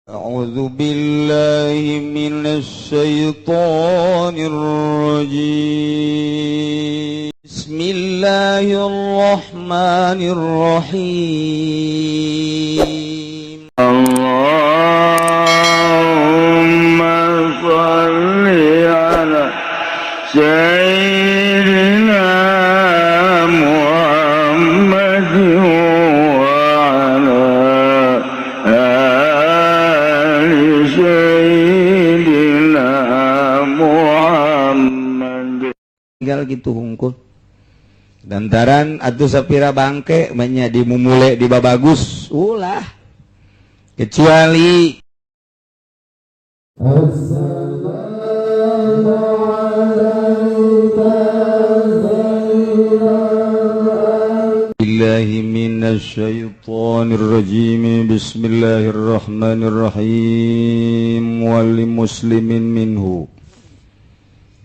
أعوذ بالله من الشيطان الرجيم. بسم الله الرحمن الرحيم. اللهم صل على سيدنا محمد وعلى آل سيدنا محمد. Tinggal gitu hungkul lantaran atuh sapira bangke manya dimumule di babagus ulah kecuali. السلام عليك. بالله من الشيطان الرجيم. بسم الله الرحمن الرحيم. ولمسلم منه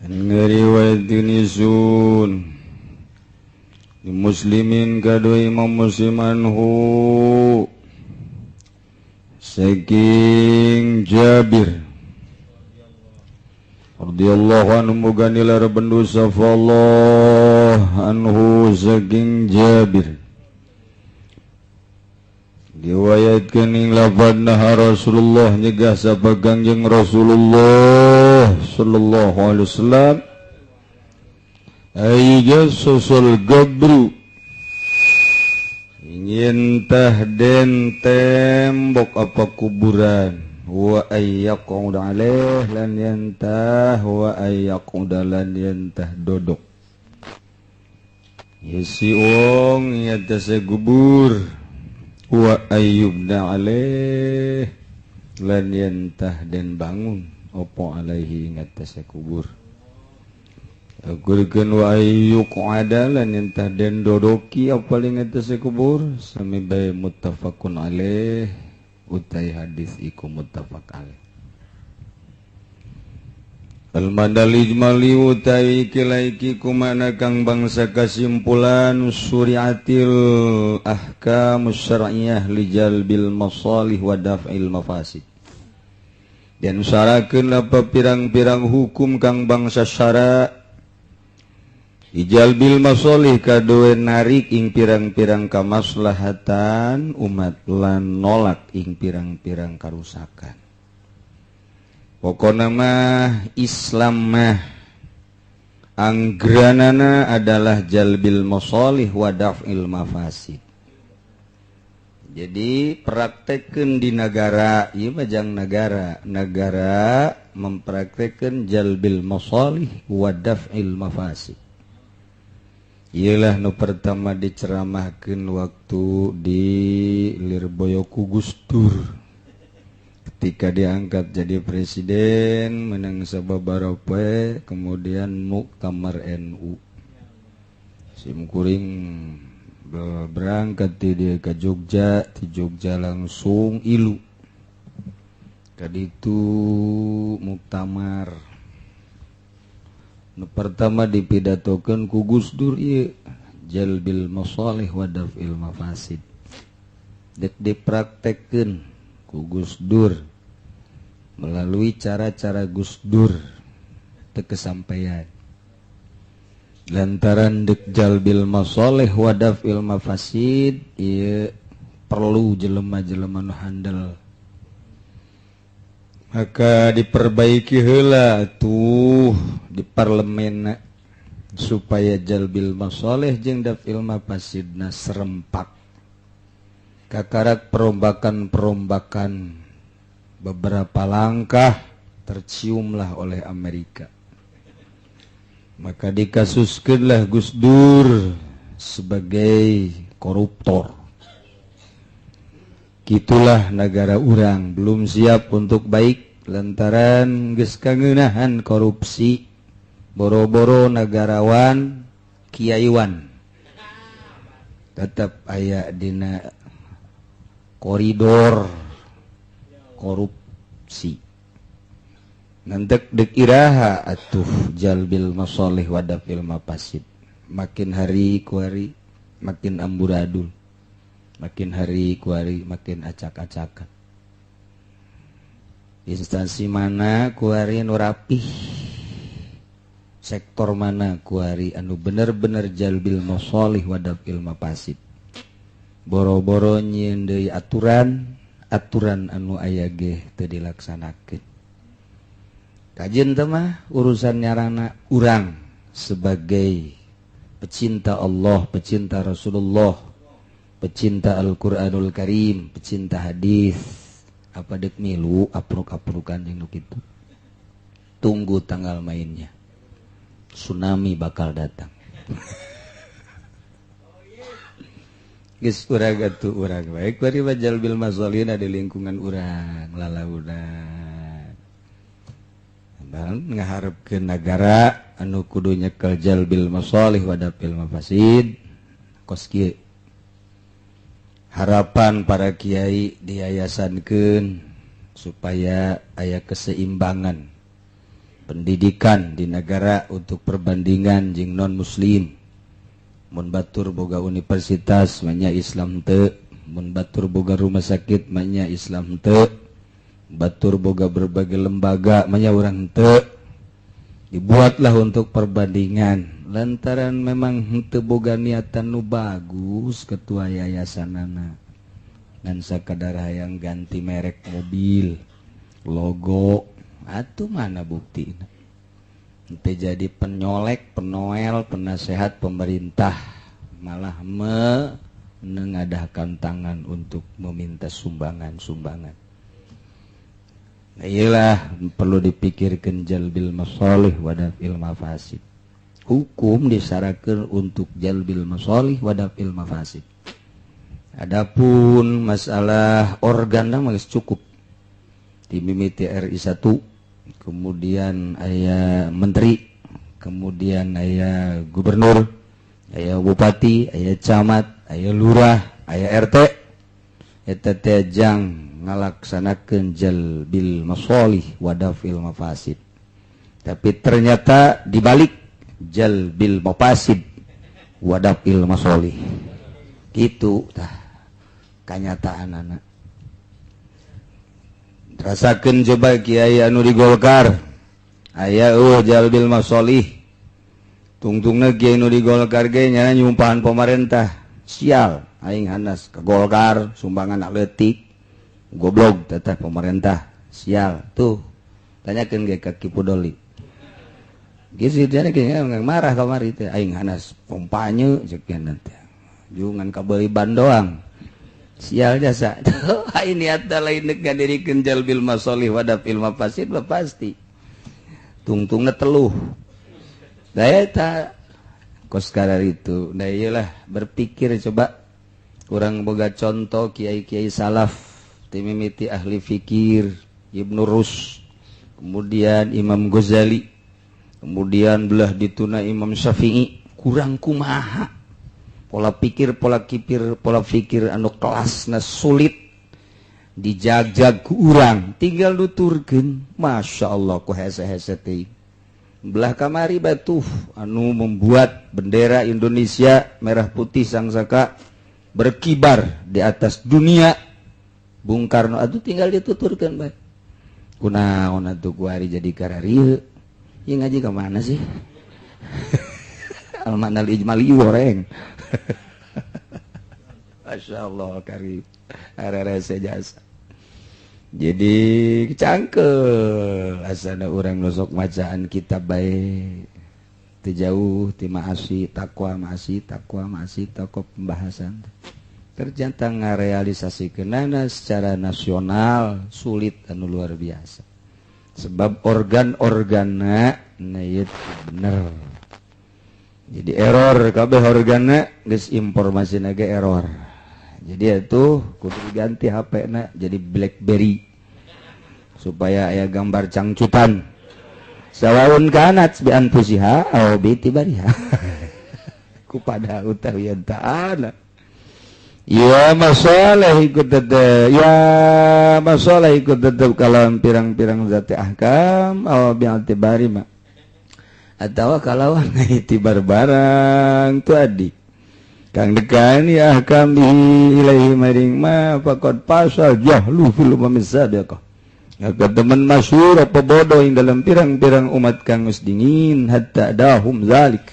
riwayat isun Muslimin kadua Imam Muslim anhu saking Jabir radhiyallahu anhu, muga nilar bendu sapa Allah anhu saking Jabir. Diwayatkeun ing lafadz naha Rasulullah, nyegah sapa Kangjeng Rasulullah sallallahu alaihi wasallam, ayyujassasul qabru, yen tah den tembok apa kuburan, wa ayyaqud alaih lan yantah, wa ayyaqud lan yantah dodok si wong atase kubur, wa ayyubna alaih lan yantah den bangun opo alaihi ngatasé kubur. Akurkeun wa ayyuqada lan yantah den dodoki apa ing atase kubur. Sami bae muttafaqun alaih, utai hadis iku muttafaq alaih. Al-madal ijmali utai iki kumana kang bangsa kesimpulan, syuriatil ahkamus syar'iyyah li jalbil masalih wa daf'il mafasid. Dan syarakeun apa pirang-pirang hukum kang bangsa syara ijalbil masalih kadoe narik ing pirang-pirang kamaslahatan umat lan nolak ing pirang-pirang karusakan. Pokokna mah Islam mah anggranana adalah jalbil masalih wa daf'il mafasid. Jadi praktekkeun di negara ieu mah jang negara, negara mempraktekkeun jalbil masalih wa daf'il mafasid. Iyalah nu pertama diceramahkeun waktu di Lirboyo ku Gus Dur. Ketika diangkat jadi presiden menang sababaraha poe, kemudian Muktamar NU, sim kuring berangkat di dia ke Jogja, di Jogja langsung ilu tadi itu muktamar. Nu pertama dipidatokeun ku Gus Dur ieu jalbil masalih wa daf'il mafasid, dek dipraktekkeun ku Gus Dur melalui cara-cara Gus Dur teu kesampaian lantaran dek jalbil masalih wa daf'il mafasid ieu perlu jelema-jelema nu handel, maka diperbaiki heula tuh di parlemen supaya jalbil masalih jeung daf'il mafasidna serempak. Kakarak perombakan-perombakan beberapa langkah terciumlah oleh Amerika, maka dikasuskanlah Gus Dur sebagai koruptor. Gitulah negara urang belum siap untuk baik lantaran geus kangeunahan korupsi, boro-boro negarawan, kiaiwan tetap aya dina koridor korupsi. Nantek dek iraha atuh jalbil masalih wa daf'il mafasid? Makin hari kuari makin amburadul, makin hari kuari makin acak-acakan. Instansi mana kuari anu rapih, sektor mana kuari anu bener-bener jalbil masalih wa daf'il mafasid. Boro-boro nyieun deui aturan, aturan anu aya ge teu dilaksanakeun. Kajeun teh mah urusan nyarana urang sebagai pecinta Allah, pecinta Rasulullah, pecinta Al-Qur'anul Karim, pecinta hadis. Apa dek milu apruk-aprukan jeung nu kitu. Tunggu tanggal mainnya. Tsunami bakal datang. Geus urang atuh urang bae kuari mah jalbil masalihna di lingkungan urang lalaunan. Bang ngaharepkeun nagara anu kudu nyekel jalbil masalih wa dafil mafasid. Kos kieu. Harapan para kiai diayasankeun supaya aya keseimbangan pendidikan di negara untuk perbandingan jeung non muslim. Mun batur boga universitas manya Islam teu, mun batur boga rumah sakit manya Islam teu, batur boga berbagai lembaga manya urang teu. Dibuatlah untuk perbandingan lantaran memang henteu boga niatan nu bagus ketua yayasanana ngan sakadar hayang ganti merek mobil logo atuh mana buktina. Henteu jadi penyolek, penoel, penasehat pemerintah, malah menengadahkan tangan untuk meminta sumbangan-sumbangan. Nah, iyalah perlu dipikirkan jalbil masalih wa daf'il mafasid. Hukum disyaratkan untuk jalbil masalih wa daf'il mafasid. Adapun masalah organ mah geus cukup. Dimimiti RI 1, kemudian aya menteri, kemudian aya gubernur, aya bupati, aya camat, aya lurah, aya RT. Eta teh jang ngalaksanakeun jalbil masalih wa daf'il mafasid. Tapi ternyata dibalik jalbil mafasid wa daf'il masalih. Gitu tah kanyataanana. Rasakeun coba kiai anu di Golkar. Aya jalbil masalih. Tungtungna kiai nu di Golkar ge nyana nyumpahan pemerintah. Sial, aing hanas ke Golkar sumbangan leutik. Goblok teteh pemerintah sial tuh. Tanyakeun ge ka Ki Pudoli. Geus dia ge marah kamari teh aing hanas kampanye ceuk teh. Jungan kabeuli ban doang. Sial jasa. Aing niat lain deuk ngadirikeun jalbil masalih wa daf'il mafasid mah pasti. Tungtungna teluh. Da eta kos kadar itu. Nah iyalah berpikir coba urang boga contoh kiai-kiai salaf timimiti ahli fikir Ibnu Rus, kemudian Imam Ghazali, kemudian belah dituna Imam Syafi'i. Kurang kumaha pola pikir pola pikir anu kelasna sulit dijagjag ku urang tinggal nuturkeun Masya Allah ku hese-hese teh. Belah kamari batuh anu membuat bendera Indonesia merah putih sangsaka berkibar di atas dunia Bung Karno atuh tinggal dituturkeun bae. Kunaon atuh ku hari jadi kararieu. Ieu ngaji ka mana sih? Al-ma'nal ijmali goreng. Masya Allah karim. Ararese jasa. Jadi cangkel asana urang nusok macaan kitab bae. Teu jauh ti maasi takwa maasi takwa maasi takwa pembahasan. Ternyata ngarealisasikeunana secara nasional sulit anu luar biasa. Sebab organ-organna na ieu bener. Jadi error kabeh organna geus informasina ge error. Jadi itu kudu diganti HP-na jadi BlackBerry supaya aya gambar cangcutan. Sawaun kanat bi anfusiha aw bi tibariha. Kupada utawi ta'ala. Ya masalah ikut tetep, ya masalah ikut tetep kalau pirang-pirang zati ahkam aw bi i'tibari ma. Atawa kalau itibar barang tu adi. Kang dekan ya ahkam bihi ilaihi maring ma faqad pasal jahlu fil umami sabiqah. Teman masyhur apa bodoh ing dalam pirang-pirang umat kang geus dingin hatta dahum zalik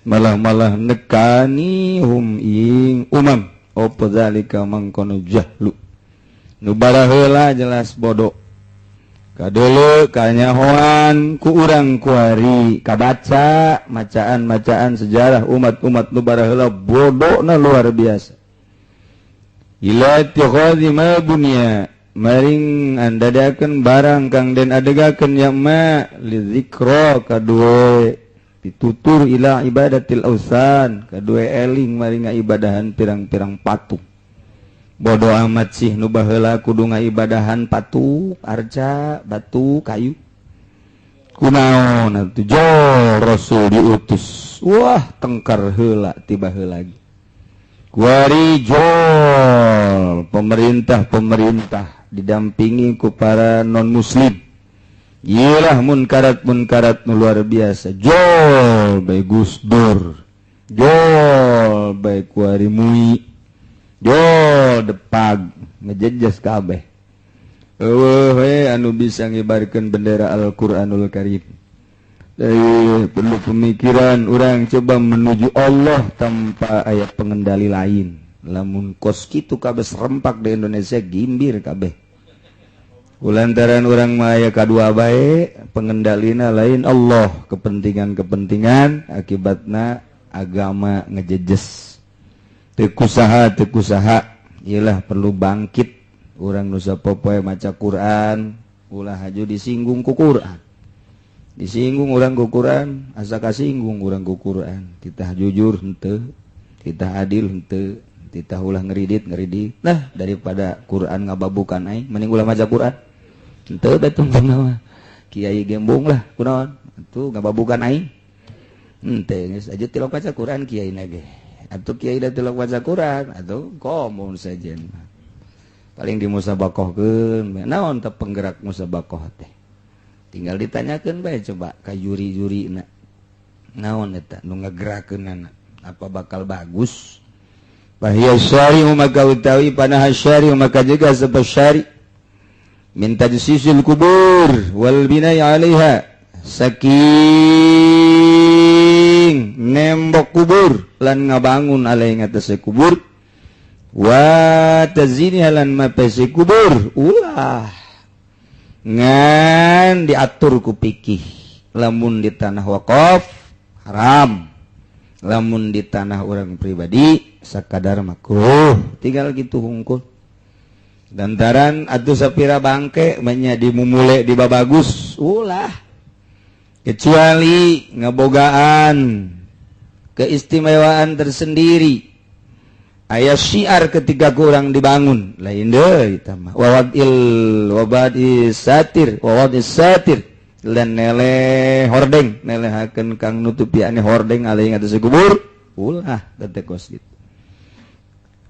malah-malah nekani hum ing umam apa zalika mangkono jahlu nu baraheula jelas bodoh kadulu kanyahoan ku urang kuari kabaca macaan-macaan sejarah umat-umat nu baraheula bodohna luar biasa ila tikhadhi ma bunya maring andadakeun barang kang den adegakeun ya ma lizikra kadue pitutur ila ibadatil ausan kadue eling maring ngibadahan pirang-pirang patung. Bodoh amat sih nu baheula kudu ngaibadahan patung, arca, batu, kayu. Kunaon atuh jol Rasul diutus. Wah, tengkar heula tiba heula lagi. Kuari jol pemerintah-pemerintah didampingi ku para non muslim. Iyalah munkarat-munkarat nu luar biasa. Jol bae Gus Dur. Jol bae kuari MUI. Jol depag ngejejes kabeh. Eueuh we anu bisa ngibarkeun bendera Al-Qur'anul Karim. Perlu pemikiran urang coba menuju Allah tanpa aya pengendali lain. Lamun kos kitu kabeh serempak di Indonesia gimbir kabeh. Kulantaran urang mah aya kadua bae, pengendalina lain Allah, kepentingan-kepentingan akibatna agama ngejejes. Teu kusaha iyalah perlu bangkit urang nu sapopoe maca Quran, ulah haju disinggung ku Quran. Disinggung urang ku Quran, asa kasinggung urang ku Quran. Titah jujur henteu, titah adil henteu, titah ulah ngeridit. Nah, daripada Quran ngababukan aing, mending ulah maca Quran. Henteu da tungtung mah. Kiai gembong lah kunaon? Atuh ngababukan aing. Henteu geus aja tilok maca Quran kiai na ge. Atuh kiai da tilok maca Quran, atuh komun sejen. Paling dimusabakohkeun, naon teh penggerak musabakoh teh? Tinggal ditanyakeun bae coba ka juri-jurina. Naon eta nu ngagerakeunana? Apa bakal bagus? Bahia syari maka utawi panaha syari maka juga sebab syari min tajsisil kubur wal binai 'alaiha saking nembok kubur lan ngabangun alai ngatasé kubur wa tazini lan mapese kubur ulah ngan diatur ku pikih. Lamun di tanah wakaf haram, lamun di tanah orang pribadi sakadar makruh, tinggal gitu hungkul. Dantaran atuh sapira bangke manya dimumule di babagus ulah, kecuali ngebogaan keistimewaan tersendiri. Aya syiar ketika kurang dibangun lain deui eta mah wawadil wabadi satir wawadis satir lan nele hordeng nelehakeun kang nutupi ane hordeng alai ngatas kubur ulah teh kos gitu.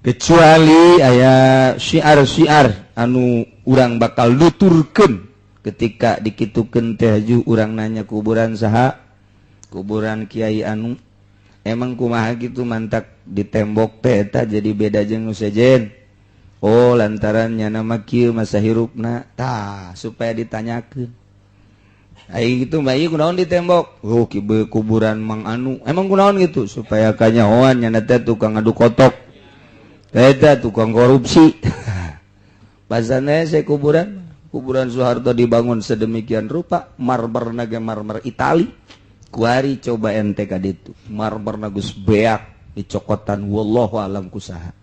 Kecuali aya syiar-syiar anu urang bakal nuturkeun ketika dikitukeun teh haju urang nanya kuburan saha, kuburan kiai anu emang kumaha gitu mantak di tembok teh eta jadi beda jeung nu sejen. Oh lantaran nyana mah kieu masa hirupna tah supaya ditanyakeun. Ai gitu mah ieu kunaon di tembok? Oh kieu kuburan Mang Anu. Emang kunaon gitu supaya kanyahoan nyana teh tukang adu kotok. Eta tukang korupsi. Pasana saya kuburan Soeharto dibangun sedemikian rupa, marmer naga marmer Itali. Kuari coba ente ka ditu, marmer geus beak dicokotan wallahu alam kusaha.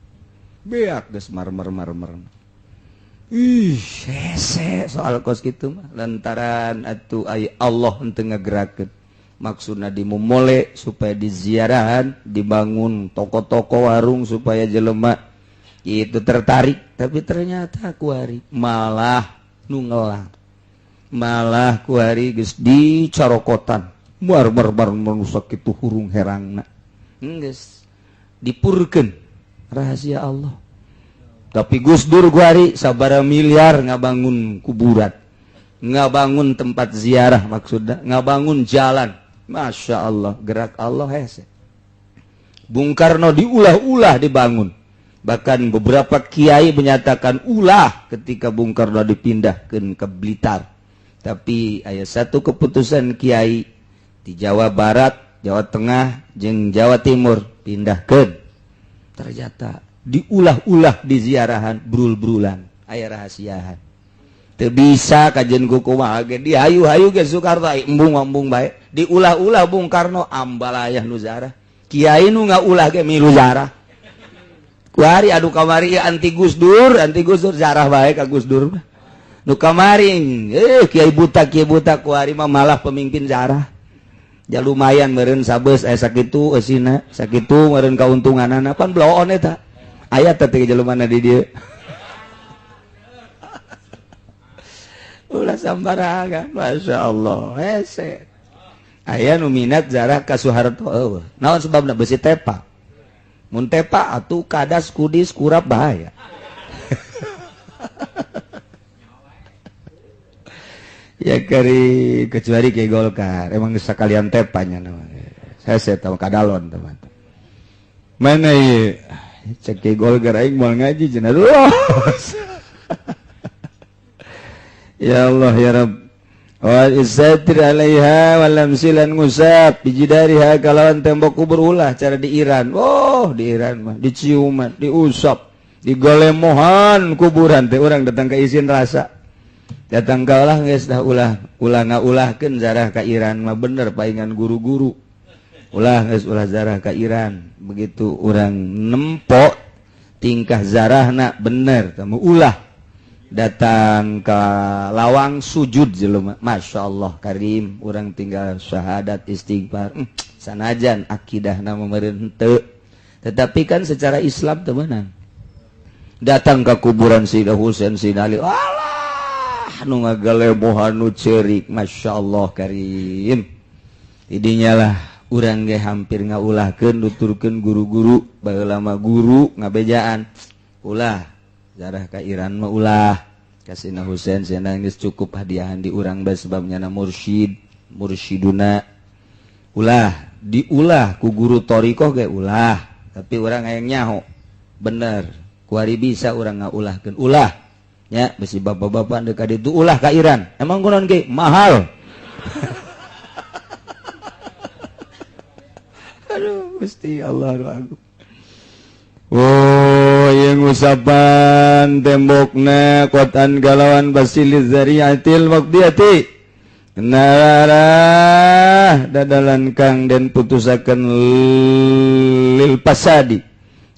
Beak geus marmer-marmer. Ih, hese soal kos kitu mah lantaran atuh ai Allah henteu ngagerakeun. Maksudna dimumole supaya diziarahan, dibangun toko-toko warung supaya jelema itu tertarik, tapi ternyata kuari malah nu ngelang. Malah kuari geus dicarokotan. Bar-bar manusia kitu hurung herangna. Geus dipurkeun rahasia Allah. Tapi Gus Dur kuari sabara miliar ngabangun kuburan, ngabangun tempat ziarah maksudna, ngabangun jalan. Masya Allah, gerak Allah hese. Bung Karno diulah-ulah dibangun. Bahkan beberapa kiai menyatakan ulah ketika Bung Karno dipindahkan ke Blitar. Tapi aya satu keputusan kiai di Jawa Barat, Jawa Tengah, jeung Jawa Timur pindahkan. Ternyata diulah-ulah di ziarahan brul-brulan, aya rahasiahan. Teu bisa kajen ku kumaha ge dihayu-hayu ge Soekarno embung-embung bae. Diulah-ulah Bung Karno ambalayah nu zarah. Kiai nu ngaulah ge milu zarah. Kuari adu kamari anti Gus Dur zarah bae ka Gus Dur mah. Nu kamari kiai buta kuari mah malah pemimpin zarah. Ja lumayan meureun sabeus aya sakitu eusina, sakitu meureun kauntunganana pan bloon eta. Aya teh teh jelema di dieu. Ulah sambarangan, Masya Allah, hese. Aya nu minat zarah ka Soeharto eueuh. Naon sebabna besi tepa. Mun tepa atuh kadas kudis kurap bahaya. Ya kari kecuali ke Golkar emang sekalian tepanya saya tahu kadalon teman. Mana ieu cek ke Golkar aing moal ngaji cenah. Ya Allah ya Rabb. Wa isatir alaiha walam silan ngusap bijidariha kalawan tembok kubur ulah cara di Iran. Oh, di Iran mah diciuman, diusap, digolemohan kuburan teh urang datang ke izin rasa. Datang ka ulah geus dah ulah, ulah ngaulahkeun zarah ka Iran mah bener paingan guru-guru. Ulah geus ulah zarah ka Iran. Begitu urang nempo tingkah zarahna bener temu ulah. Datang ke lawang sujud jelema Masya Allah karim urang tinggal syahadat istighfar sanajan akidahna meureun henteu tetapi kan secara Islam teu meunang datang ke kuburan Sayyidina Husain Sayyidina Ali alah nu ngagalebohan nu ceurik Masya Allah karim tidinya lah urang ge hampir ngaulahkeun nuturkeun guru-guru baheula mah guru ngabejaan ulah zarah ka Iran mah ulah kasina Husain cenah geus cukup hadiahan di urang bae sebabnya na mursyid mursyiduna ulah diulah ku guru thariqah ge ulah tapi urang hayang nyaho bener kuari bisa urang ngaulahkeun ulah nya besi bapak-bapak deuk ka ditu ulah ka Iran emang kunaon ge mahal. Aduh Gusti Allah agung. Oh, yang usapan tembokna kotan galawan basili zariatil maqdiyati nararah dadalan kang den putusaken lil pasadi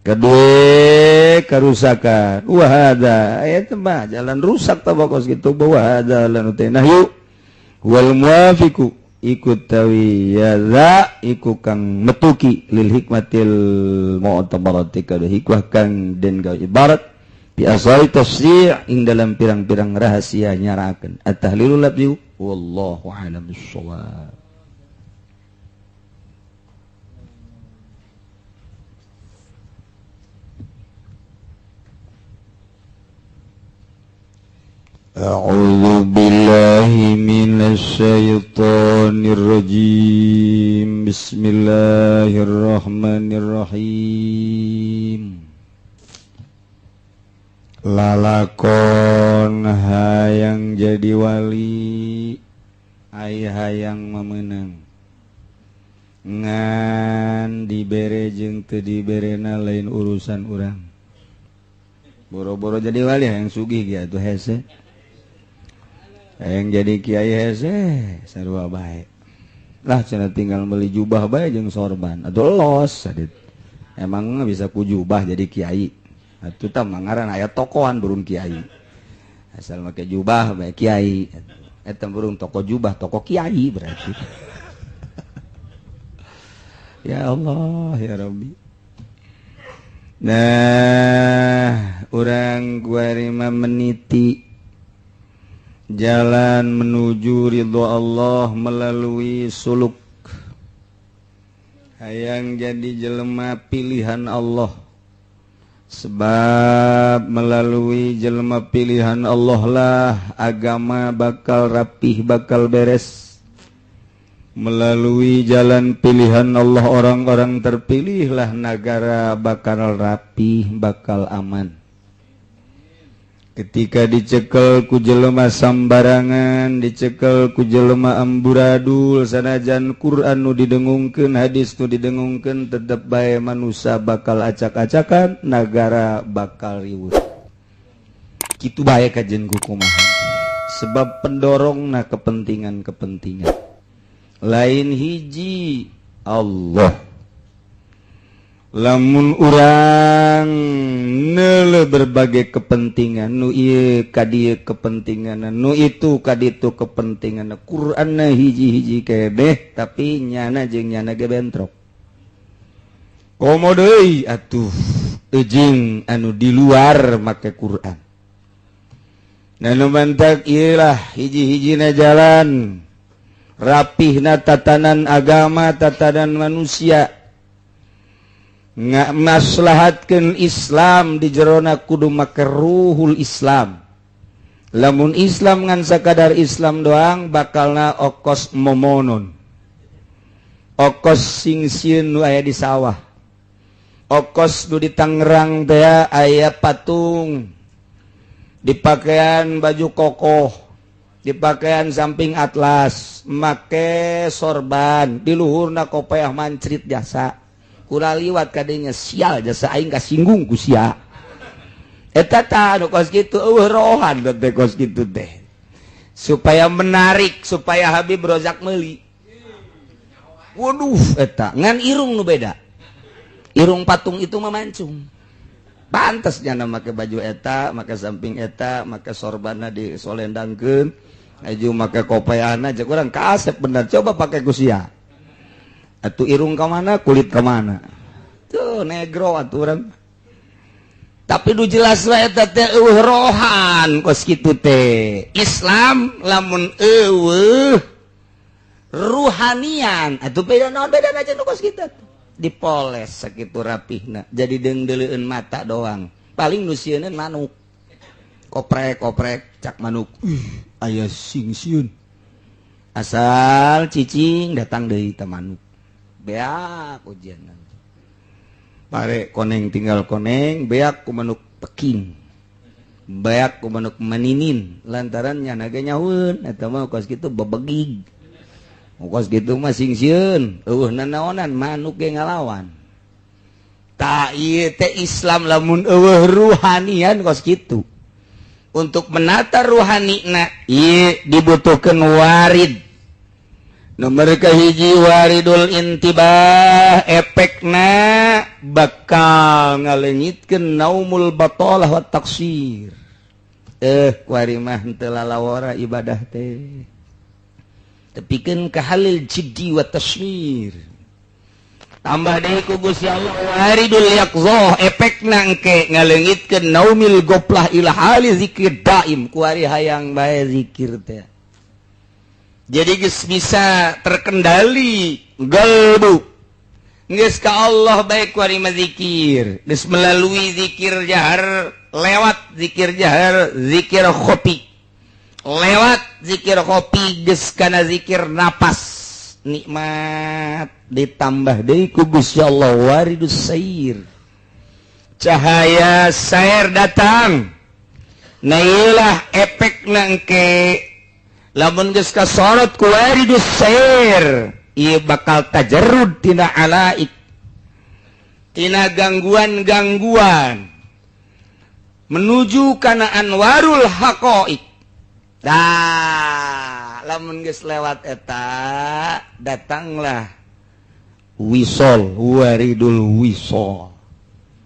kedue karusakan wahada eta mah jalan rusak tabakos kitu wahada lan nahyu wal muwafiqu ikut tawi ya za iku kang metuki lil hikmatil mu'tabarati ka hikmah kang den gawe ibarat bi asai tafsi' ing dalam pirang-pirang rahasia nyarakeun at-tahlilul labyu wallahu a'lam bissawab. أعوذ بالله من الشيطان الرجيم بسم الله الرحمن الرحيم. Lalakon hayang jadi wali ai hayang memenang ngan dibere jeung teu diberena lain urusan urang. Boro-boro jadi wali hayang sugih ge atuh hese. Hayang jadi kiai hese sarua bae. Lah cenah tinggal beli jubah bae jeung sorban atuh los sadit. Emang bisa ku jubah jadi kiai. Atuh tah mangaran aya tokoan burung kiai. Asal make jubah bae kiai. Eta burung toko jubah, toko kiai berarti. Ya Allah ya Rabbi. Nah, urang guarima meniti jalan menuju ridho Allah melalui suluk. Hayang jadi jelema pilihan Allah. Sebab melalui jelema pilihan Allah lah agama bakal rapih, bakal beres. Melalui jalan pilihan Allah, orang-orang terpilihlah negara bakal rapih, bakal aman. Ketika dicekel ku jelema sambarangan, dicekel ku jelema amburadul, sanajan Quran nu didengungkeun, hadis nu didengungkeun, tetep bae manusia bakal acak-acakan, negara bakal riweuh. Kitu bae kajen ku kumaha. Sebab pendorongna kepentingan-kepentingan. Lain hiji Allah. Lamun urang neuleuh berbagai kepentingan, nu ieu ka dieu kepentingan, nu itu ka ditu kepentingan, Qur'anna hiji-hiji kebeh tapi nyana jeung nyana ge bentrok. Komo deui atuh eujing anu di luar make Quran. Nah, nu mantak ieu lah hiji-hijina jalan rapihna tatanan agama, tatanan manusia. Nggak maslahatkeun Islam di jerona kudu make ruhul Islam. Lamun Islam ngan sakadar Islam doang bakalna okos momonon. Okos sing sieun nu aya di sawah. Okos nu di Tangerang teh aya patung. Dipakaian baju kokoh, dipakaian samping atlas, make sorban, di luhurna kopeah mancrit jasa. Kula liwat kadenya sial jasa aing kasinggung ku sia. Eta tah anu kos kitu eueuh rohan teh kos kitu teh. Supaya menarik, supaya Habib Rozak meuli. Waduh eta ngan irung nu beda. Irung patung itu mah mancung. Pantes nyana make baju eta, make samping eta, make sorbanna disolendangkeun, aju make kopeahna jeung urang kaasep bener coba pake ku sia. Atuh irung ka mana, kulit ka mana. Tuh negro atuh urang. Tapi nu jelas wae eta teh eueuh rohan kos kitu teh. Islam lamun eueuh ruhanian atuh beda naon beda aja nu kos kitu. Dipoles sakitu rapihna jadi deungdeuleun mata doang. Paling nu sieuneun manuk. Koprek-koprek cak manuk. Ih, aya sing sieun. Asal cicing datang deui teh manuk. Beak ujian. Pare koneng tinggal koneng, beak ku manuk peking. Beak ku manuk meninin lantaran nyana ge nyahueun eta mah kos kitu bebegig. Kos kitu mah sing sieun, eueuh nanaonan manuk ge ngalawan. Ta ieu teh Islam lamun eueuh ruhanian kos kitu. Untuk menata ruhanina ieu dibutuhkeun warid. Nomor kahiji waridul intibah, efekna bakal ngaleungitkeun naumul batalah wa taksir. Kuari mah henteu lalawara ibadah teh. Tepikeun ka halil jiddi wa tasmir. Tambah deui ku Gusti Allah waridul yaqzah, efekna engke ngaleungitkeun naumil goflah ila hali zikir daim. Kuari hayang bae zikir teh. Jadi geus bisa terkendali galbu. Geus ka Allah bae kuari mah zikir. Geus melalui zikir jahar, lewat zikir jahar, zikir khofi. Lewat zikir khofi geus kana zikir napas. Nikmat ditambah deui ku Gusti Allah waridus sair. Cahaya sair datang. Nah ieulah efekna engke lamun geus kasorot ku waridus sair, ieu bakal tajarrud tina alaik, tina gangguan-gangguan menuju kana anwarul haqaiq. Dah, lamun geus lewat eta datanglah wisol, waridul wisol.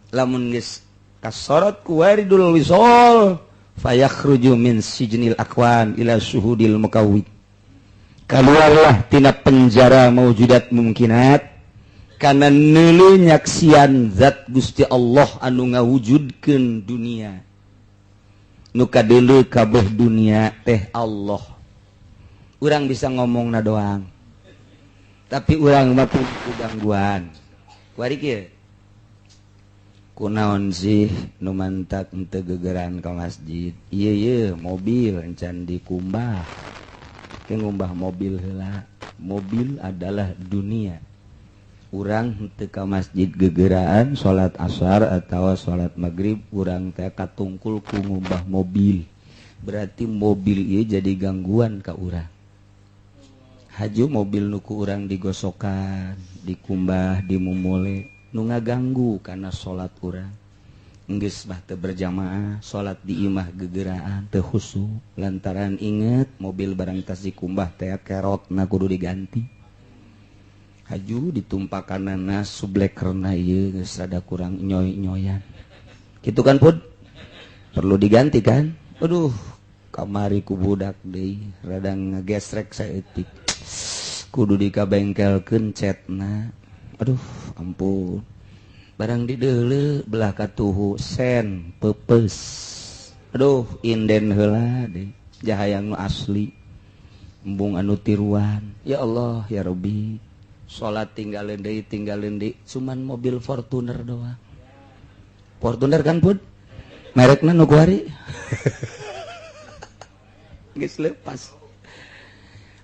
Lamun geus kasorot ku waridul wisol, fayakhruju min sijnil akwan ila syuhudil mukawwid. Keluarlah tina penjara maujudat mumkinat kana neuleuh nyaksian zat Gusti Allah anu ngawujudkeun dunia. Nu kadeuleu kabeh dunia teh Allah. Urang bisa ngomongna doang, tapi urang mah puguh gangguan. Kuari kieu. Kunaon sih nu mantak henteu gegeran ka masjid? Ieu ye mobil encan dikumbah. Ke ngumbah mobil heula, Mobil adalah dunia. Urang teu ka masjid gegeraan salat asar atau salat maghrib, urang teh katungkul ku ngumbah mobil. Berarti mobil ieu jadi gangguan ka urang. Haju mobil nu ku urang digosokan, dikumbah, dimumule, nu ngaganggu kana salat urang. Geus mah teu berjamaah, salat di imah gegeraan teu khusyuk lantaran inget mobil barang tas dikumbah teh kerotna kudu diganti. Haju ditumpakanana sublekerna ieu geus rada kurang nyoy-nyoyan. Kitu kan Pud? Perlu diganti kan? Aduh, kamari ku budak deui rada ngagesrek saeutik. Kudu dikabengkelkeun cetna. Aduh, ampun. Barang dideuleu belah katuhu sen peupeus. Aduh, inden heula deui. Jahayang nu asli. Embung anu tiruan. Ya Allah, ya Rabbi. Salat tinggalin deui, cuman mobil Fortuner doang. Fortuner kan Pud? Merekna nu kuari. Geus lepas.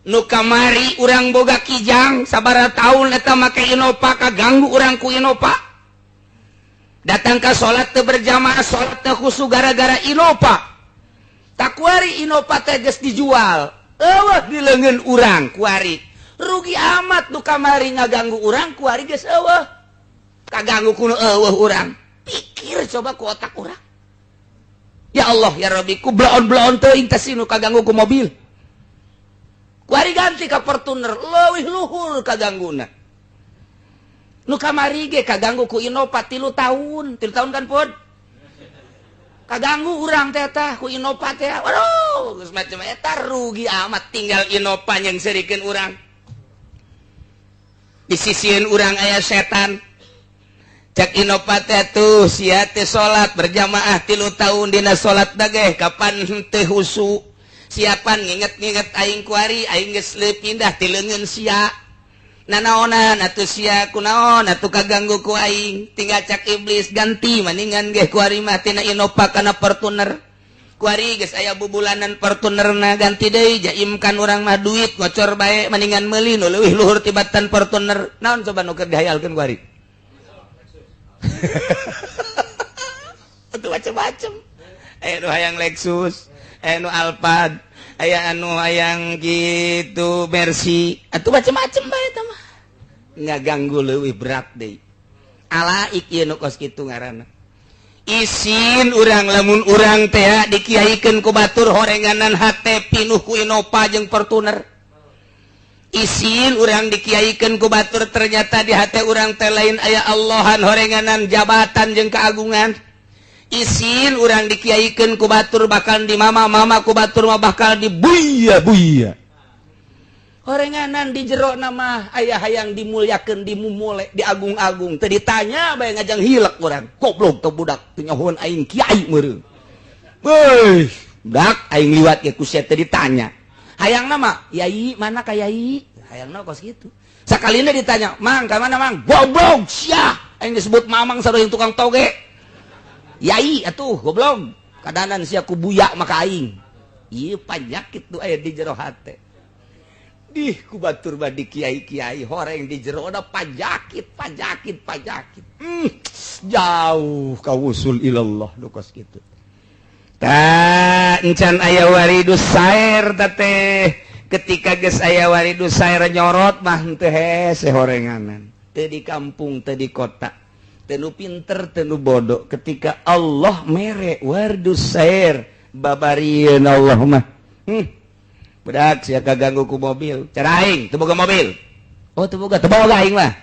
Nu kamari urang boga Kijang sabaraha tahun eta make Innova, kaganggu urang ku Innova. Datang ka salat teu berjamaah, salat teu khusyuk gara-gara Innova. Takuari Innova teh geus dijual. Eueuh di leungeun urang kuari. Rugi amat nu kamari ngaganggu urang, kuari geus eueuh. Kaganggu ku nu eueuh urang. Pikir coba ku otak urang. Ya Allah ya Rabbi, ku bloon-bloon teuing teh nu kaganggu ku mobil. Kuari ganti ka Fortuner, leuwih luhur kagangguna. Nu kamari ge kaganggu ku Innova 3 tahun, 3 tahun kan Pud? Kaganggu urang teh tah ku Innova teh. Waduh, geus macam eta rugi amat tinggal Innova yang serikeun urang. Di sisieun urang aya setan. Cek Innova teh tuh sia teh salat berjamaah 3 tahun dina salat dageh kapan teu khusyuk. Siapan nginget-nginget aing kuari aing geus pindah ti leungeun sia. Nanaonan atuh sia kunaon atuh kaganggu ku aing. Tinggal cak iblis ganti maningan ge kuari mah tina Innova kana Fortuner. Kuari geus aya bubulanan Fortunerna ganti deui jaimkan urang mah duit ngocor bae maningan meuli nu leuwih luhur tibatan Fortuner. Naon coba nu keur dihayalkeun kuari? Atuh macem-macem. Aya nu hayang Lexus, aya nu Alphard, aya anu hayang gitu Mercy, atuh macem-macem bae eta mah. Ngaganggu leuwih berat deui. Alaik ieu nu kos kitu ngaranna. Isin urang lamun urang teh dikiaikeun ku batur horenganan hate pinuh ku Innova jeung Fortuner. Isin urang dikiaikeun ku batur ternyata di hate urang teh lain aya Allahan horenganan jabatan jeung keagungan. Isin urang dikiaikeun ku batur bakal di mama-mama ku batur mah bakal di buya-buya. Horenganan di jero nama aya hayang dimulyakeun, dimumule, diagung-agung. Teu ditanya bae ngajang hilek urang. Goblok teu budak teu nyahoan aing kiai meureun. Beuh, budak aing liwat ge ku sia teu ditanya. Hayang nama yai mana ka yai? Hayangna kos kitu. Sakalina ditanya, "Mang, ka mana mang?" Goblok sia. Aing disebut mamang sarua yang tukang toge. Yai atuh goblok. Kadanan sia ku buya maka aing. Ieu panyakit nu aya di jero hate. Dih ku batur mah di kiai-kiai horeng di jero da pajakit pajakit pajakit. Jauh ka wusul ilallah nu kos kitu. Ta encan aya waridus sair teh. Ketika geus aya waridus sair nyorot mah henteu hese horenganan. Teu di kampung, teu di kota. Teu nu pinter, teu nu bodoh. Ketika Allah mere waridus sair babarieun Allah mah. Budak sia kaganggu ku mobil. Cara aing teu boga mobil. Oh teu boga, teu boga aing mah.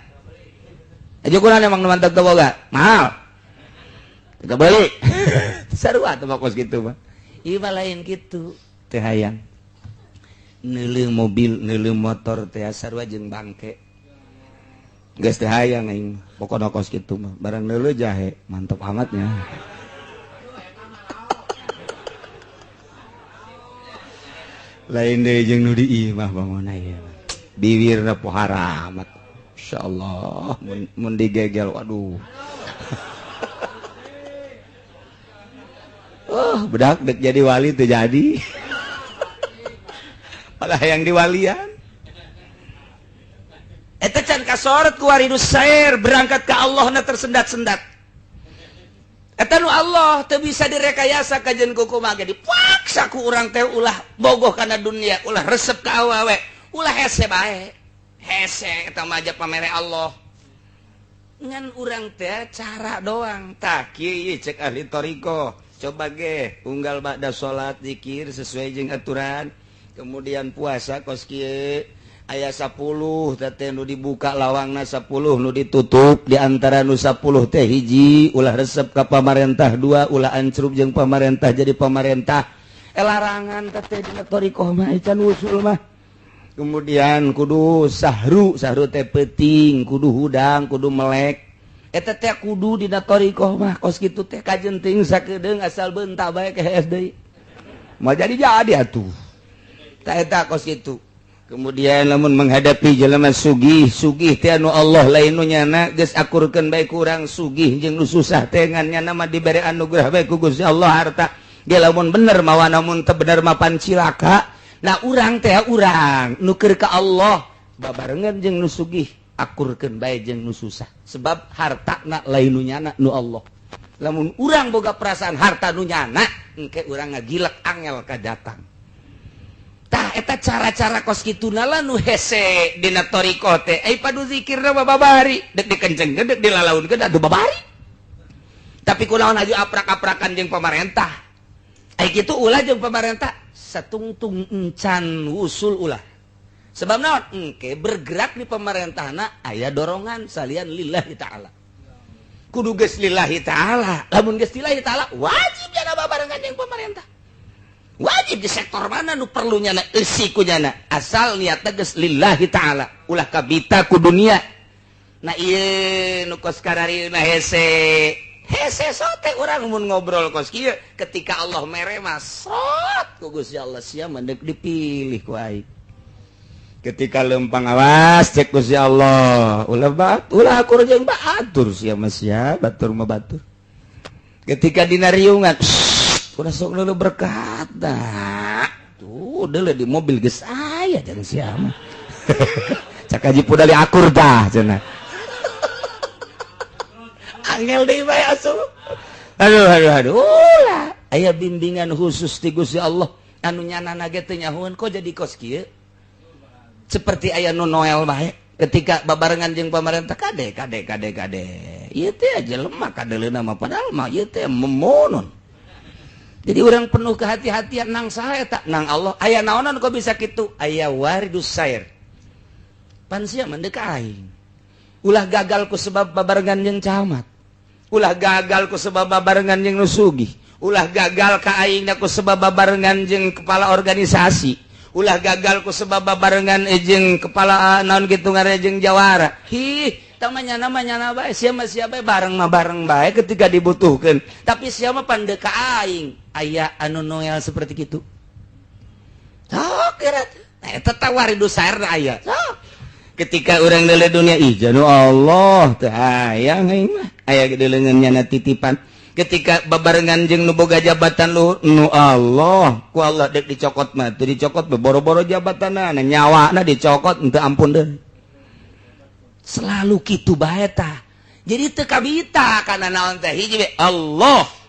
Aja kunaon emang nu mantap teu boga? Mahal. Teu beli. Sarua teu mah kos kitu mah. Ieu mah lain kitu. Teu hayang. Neuleuh mobil, neuleuh motor teh sarua jeung bangke. Geus teu hayang aing. Pokona kos kitu mah. Barang neuleuh jahe, mantap amatnya. Lain deui jeung nu di imah bangunna ieu. Biwirna pohara amat. Insyaallah mun digegel waduh. Oh, bedak dek jadi wali teu jadi. Malah yang diwalian. Kasorot ku waridus sair berangkat ke Allah na tersendat-sendat. Eta nu Allah teu bisa direkayasa kajen kumaha ge dipaksa ku urang teh ulah bogoh kana dunia, ulah resep ka awewe, ulah hese bae. Hese eta mah aja pamere Allah. Ngan urang teh cara doang. Tah kieu cek ahli thoriqoh. Coba ge unggal ba'da salat zikir sesuai jeung aturan, kemudian puasa kos kieu aya 10 teh nu dibuka lawangna, 10 nu ditutup. Di antara nu 10 teh, hiji, ulah resep ka pamarentah, dua, ulah ancrub jeung pamarentah jadi pamarentah. Larangan teh dina thoriqoh mah can usul mah. Kemudian kudu sahru, sahru teh peuting kudu hudang, kudu melek. Eta teh kudu dina thoriqoh mah kos kitu teh kajenting sakedeung asal beunta bae ke deui mah jadi jadi atuh. Tah eta kos kitu. Kemudian lamun menghadapi jelema sugih, sugih teh anu Allah lain nu nyana, geus akurkeun bae kurang sugih jeung nu susah teh ngan nyana mah dibere anugerah bae ku Gusti Allah harta ge. Lamun bener mawa, namun teu bener mah pan cilaka. Nah, urang teh urang nu keur ka Allah babarengan jeung nu sugih, akurkeun bae jeung nu susah, sebab harta na lain nu nyana, nu Allah. Lamun urang boga perasaan harta nu nyana, engke urang ngagilek angel ka datang. Tah eta cara-cara kos kitu nala nu hese dina thoriqoh teh. Ai padu zikirna mah babari, dek dikencengkeun dek dilalaunkeun atuh babari. Tapi kunaon aju aprak-aprakan jeung pamarentah? Ai kitu ulah jeung pamarentah satungtung encan usul ulah. Sebab naon? Engke bergerak di pemerintahna aya dorongan salian lillahi ta'ala. Kudu geus lillahi ta'ala. Lamun geus lillahi ta'ala wajib jana babarengan jeung pemerintah. Wajib di sektor mana nu perlunya na eusi ku nyana, asal niatna geus lillahi ta'ala, ulah kabita ku dunia. Nah, ieu nu kos kararieuna hese hese sote urang mun ngobrol kos kieu. Ketika Allah mere mah sot ku Gusti Allah, sia mah deuk dipilih ku aing. Ketika lempang, awas cek Gusti Allah, ulah bat ulah akur jeung batur, sia mah sia batur mah batur. Ketika dina riungan udah sok dulu berkat dah tuh udah di mobil geus aya jangan sia mah cak haji pudali akur dah cenah angel deui bae asup. Aduh aduh aduh, ulah aya bimbingan khusus ti Gusti Allah anu nyana ge teu nyahoeun kok jadi kos kieu, seperti aya nu Noel bae ketika babarengan jeung pamarentah. Kade kade kade kade, ieu teh jelema kadeleuna mah, padahal mah ieu teh memonon. Jadi orang penuh kehati-hatian nang saha eta? Nang Allah. Aya naonan kok bisa kitu? Aya waridus sair. Pan sia mah deuk aing. Ulah gagal ku sebab babarengan jeung camat. Ulah gagal ku sebab babarengan jeung nu sugih. Ulah gagal ka aing ku sebab babarengan jeung kepala organisasi. Ulah gagal ku sebab babarengan jeung kepala naon kitu ngaranna jeung jawara. Hi, tamanya namanya nyana bae sia mah, sia bae bareng mah bareng bae ketika dibutuhkan. Tapi sia mah pan deuk ka aing. Aya anu Noel seperti gitu. Sok kira eta waridus sair aya. Sok ketika orang dalam dunia, ih janu Allah teu hayang aing mah aya delengan nyana titipan. Ketika babarengan jeung nu boga jabatan luhur, nu Allah ku Allah dek dicokot mah teu dicokot, boro-boro jabatanna, nyawana dicokot henteu ampun deui. Selalu kitu bae tah. Jadi teu kabita kana naon teh, hiji we Allah.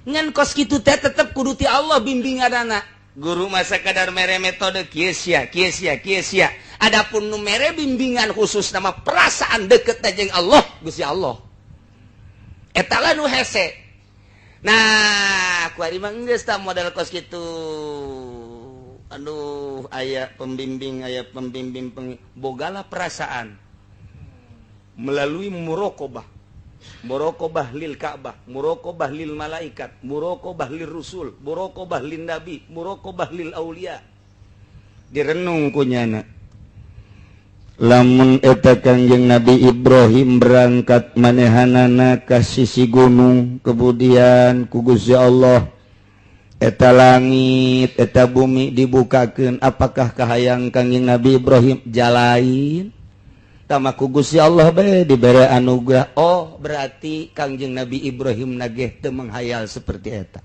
Ngan kos kitu teh tetep kudu ti Allah bimbinganana. Guru masa kadar mere metode kieu sia kieu sia kieu sia. Adapun nu mere bimbingan khusus nama perasaan deket jeung Allah Gusti Allah, eta lah nu hese. Nah, kuari mah geus tah model kos kitu. Aduh, aya pembimbing, aya pembimbing peng, bogalah perasaan melalui muraqabah, muraqabah lil Ka'bah, muraqabah lil malaikat, muraqabah lil rusul, muraqabah lin nabi, muraqabah lil aulia. Direnung ku nyana, lamun eta Kangjeng Nabi Ibrahim berangkat manehanana ka sisi gunung, kemudian ku Gusti Allah eta langit eta bumi dibukakeun, apakah kahayang Kangjeng Nabi Ibrahim jalain? Tama ku Gusti Allah bae dibere anugerah. Oh, berarti Kangjeng Nabi Ibrahim nageh teu menghayal seperti eta.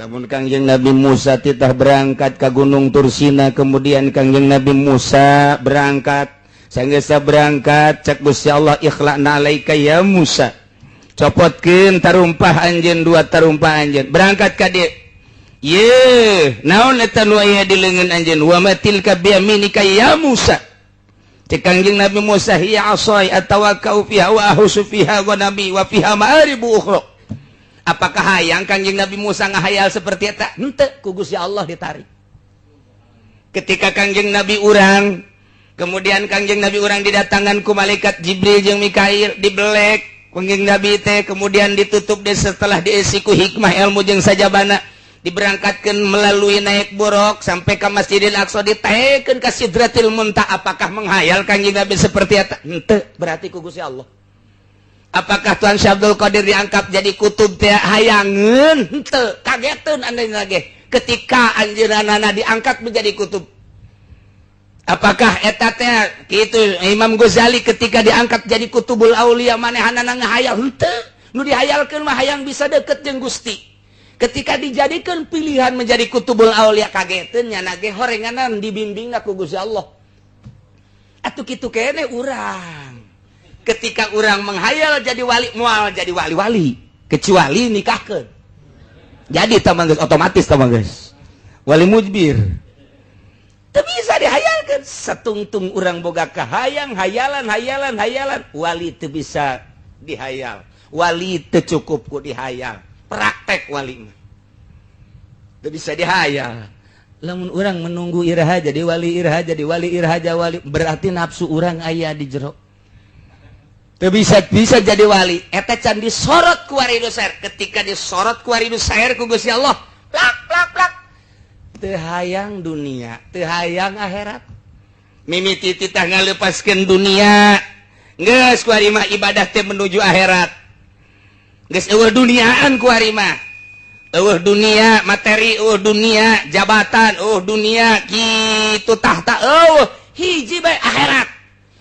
Lamun Kangjeng Nabi Musa titah berangkat ke Gunung Tursina, kemudian Kangjeng Nabi Musa berangkat. Sanggeus berangkat cek Gusti Allah ikhla'na alaika ya Musa. Copotkeun tarumpah anjeun dua tarumpah anjeun. Berangkat ka dieu. Ye, naon eta nu aya di leungeun anjeun? Wa ma tilka biyaminika ya Musa. Cek Kangjeng Nabi Musa hiya asai atawakkau fiha wa ahusu fiha wa nabi wa fiha ma'aribu ukhra. Apakah hayang Kangjeng Nabi Musa ngahayal seperti eta? Henteu, ku Gusti Allah ditarik. Ketika Kangjeng Nabi urang, kemudian Kangjeng Nabi urang didatangan ku malaikat Jibril jeung Mikail, dibelek Kangjeng Nabi teh, kemudian ditutup deh setelah diisi ku hikmah ilmu jeung sajabana, diberangkatkan melalui naik buruk sampai ke Masjidil Aqsa, ditaekkeun ka Sidratil Muntaha. Apakah menghayal Kangjeng Nabi seperti eta? Henteu, berarti ku Gusti Allah. Apakah Tuan Syekh Abdul Qadir diangkat jadi kutub teh hayangeun? Henteu, kageteun anjeunna ge ketika anjeunna diangkat menjadi kutub. Apakah eta teh kitu Imam Ghazali ketika diangkat jadi kutubul aulia manehanana ngahayal? Henteu, nu dihayalkeun mah hayang bisa deket jeung Gusti. Ketika dijadikan pilihan menjadi kutubul aulia kageteun nya ge horenganan dibimbingna ku Gusti Allah. Atuh kitu keneh urang. Ketika orang menghayal jadi wali, moal jadi wali-wali kecuali nikahkeun. Jadi tamang geus otomatis tamang geus wali mujbir. Teu bisa dihayalkeun satungtung urang boga kahayang hayalan hayalan hayalan, wali teu bisa dihayal. Wali teu cukup ku dihayal. Praktek wali mah. Teu bisa dihayal. Lamun urang menunggu iraha jadi wali, iraha jadi wali, iraha jadi wali, berarti nafsu urang aya di jero. Teu bisa bisa jadi wali. Eta can disorot ku waridu sair. Ketika disorot ku waridu sair ku Gusti Allah, plak plak plak. Teu hayang dunia, teu hayang akhirat. Mimiti titah ngalepaskeun dunia. Geus ku ari mah ibadah teh menuju akhirat. Geus eueuh duniaan ku ari mah. Eueuh dunia, materi eueuh dunia, jabatan eueuh dunia, kitu tahta eueuh, hiji bae akhirat.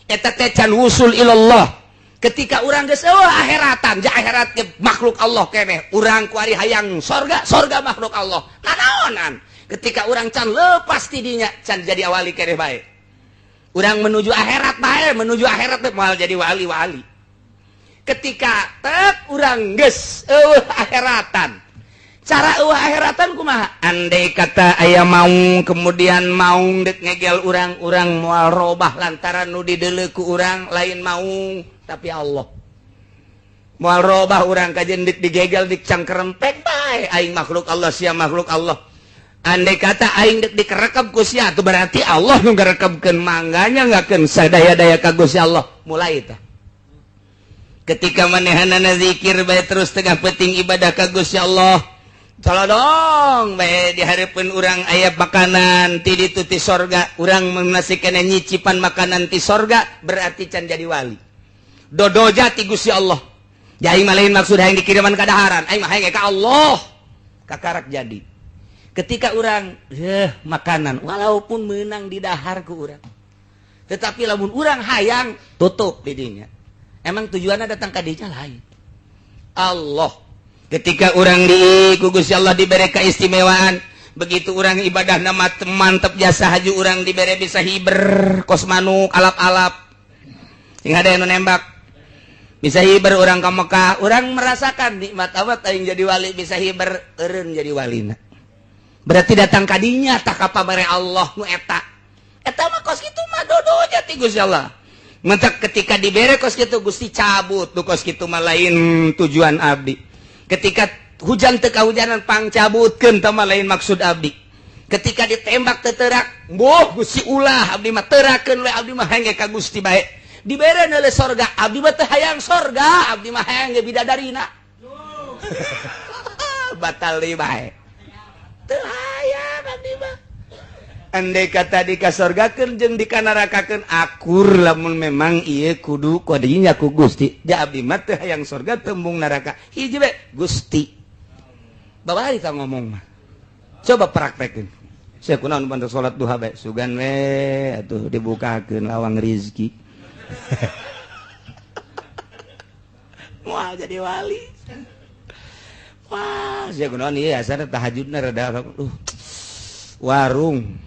Eta teh can wusul ilallah. Ketika urang geus eueuh akhiratan, ja akhirat ge makhluk Allah keneh. Urang ku ari hayang sorga, sorga makhluk Allah. Nanaonan? Ketika urang can lepas ti dinya, can jadi wali keneh bae. Urang menuju akhirat bae, menuju akhirat teh moal jadi wali-wali. Ketika tek urang geus eueuh akhiratan. Cara eueuh akhiratan kumaha? Andai kata aya maung, kemudian maung dek ngegel urang, urang moal robah lantaran nu dideuleu ku urang lain maung tapi Allah. Moal robah urang kajen dek digegel dik cangkerempek bae, aing makhluk Allah sia makhluk Allah. Andai kata aing dek dikerekep ku sia, itu berarti Allah nu ngarekepkeun, mangganya ngakeun sadaya-daya ka Gusti Allah. Mulai tah. Ketika manehanana zikir bae terus tengah penting ibadah ka Gusti Allah. Colodong bae di hareupeun urang aya makanan ti ditu ti sorga, urang menasikeun nyicipan makanan ti sorga berarti can jadi wali. Dodoja ti Gusti Allah. Ja aing mah lain maksud hayang dikiriman ka daharan, aing mah hayang ka Allah. Kakarak jadi. Ketika urang makanan walaupun menang di dahar ku urang, tetapi lamun urang hayang tutup di dinya. Emang tujuannya datang ka dinya lain. Allah. Ketika urang di ku Gusti Allah diberi keistimewaan, begitu urang ibadah nama mantep jasa haji urang diberi bisa hiber kos manuk alap-alap. Sing ada yang nembak. Bisa hiber urang ke Mekah, urang merasakan nikmat amat aing jadi wali bisa hiber eureun jadi walina. Berarti datang kadinya tak apa bare Allah nu eta. Eta mah kos kitu mah dodonya ti Gusti Allah. Mentak ketika dibere kos kitu Gusti cabut nu kos kitu mah lain tujuan abdi. Ketika hujan teu kahujanan pangcabutkeun tah mah lain maksud abdi. Ketika ditembak teu teurak, boh Gusti ulah abdi mah terakeun we abdi mah hayang ka Gusti bae. Dibere neuleuh sorga, abdi mah teu hayang sorga, abdi mah hayang ge bidadarina. Batal deui bae. Teu hayang abdi mah. Andai kata dikasorgakeun jeung dikanarakakeun akur lamun memang ieu kudu kadinya ku Gusti. Ja abdi mah teu hayang sorga tembung neraka. Hiji bae Gusti. Babari ta ngomong mah. Coba praktekeun. Sia kunaon bantu salat duha bae sugan we atuh dibukakeun lawang rizki. Moal jadi wali. Wah, sia kunaon ieu asana tahajudna rada warung.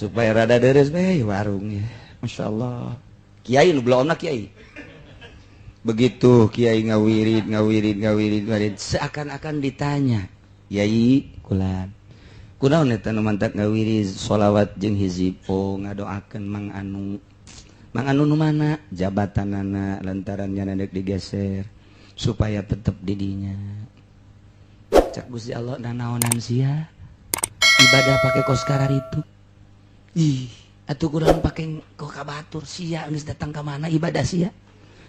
Supaya rada deres bae warungnya. Masya Allah. Kiai nu belum kiai. Begitu kiai ngawirid ngawirid ngawirid ngawirid seakan-akan ditanya, "Yai, kulan. Kunaon eta nu mantak ngawirid sholawat jeung hizib?" Oh, ngadoakeun Mang Anu. Mang Anu nu mana? Jabatanana lantaran nya dek digeser supaya tetep didinya. Cak Gusti Allah, nanaonan sia ibadah pakai kos itu. Ih, atuh kurang pakai kok ka batur sia geus datang ka mana ibadah sia.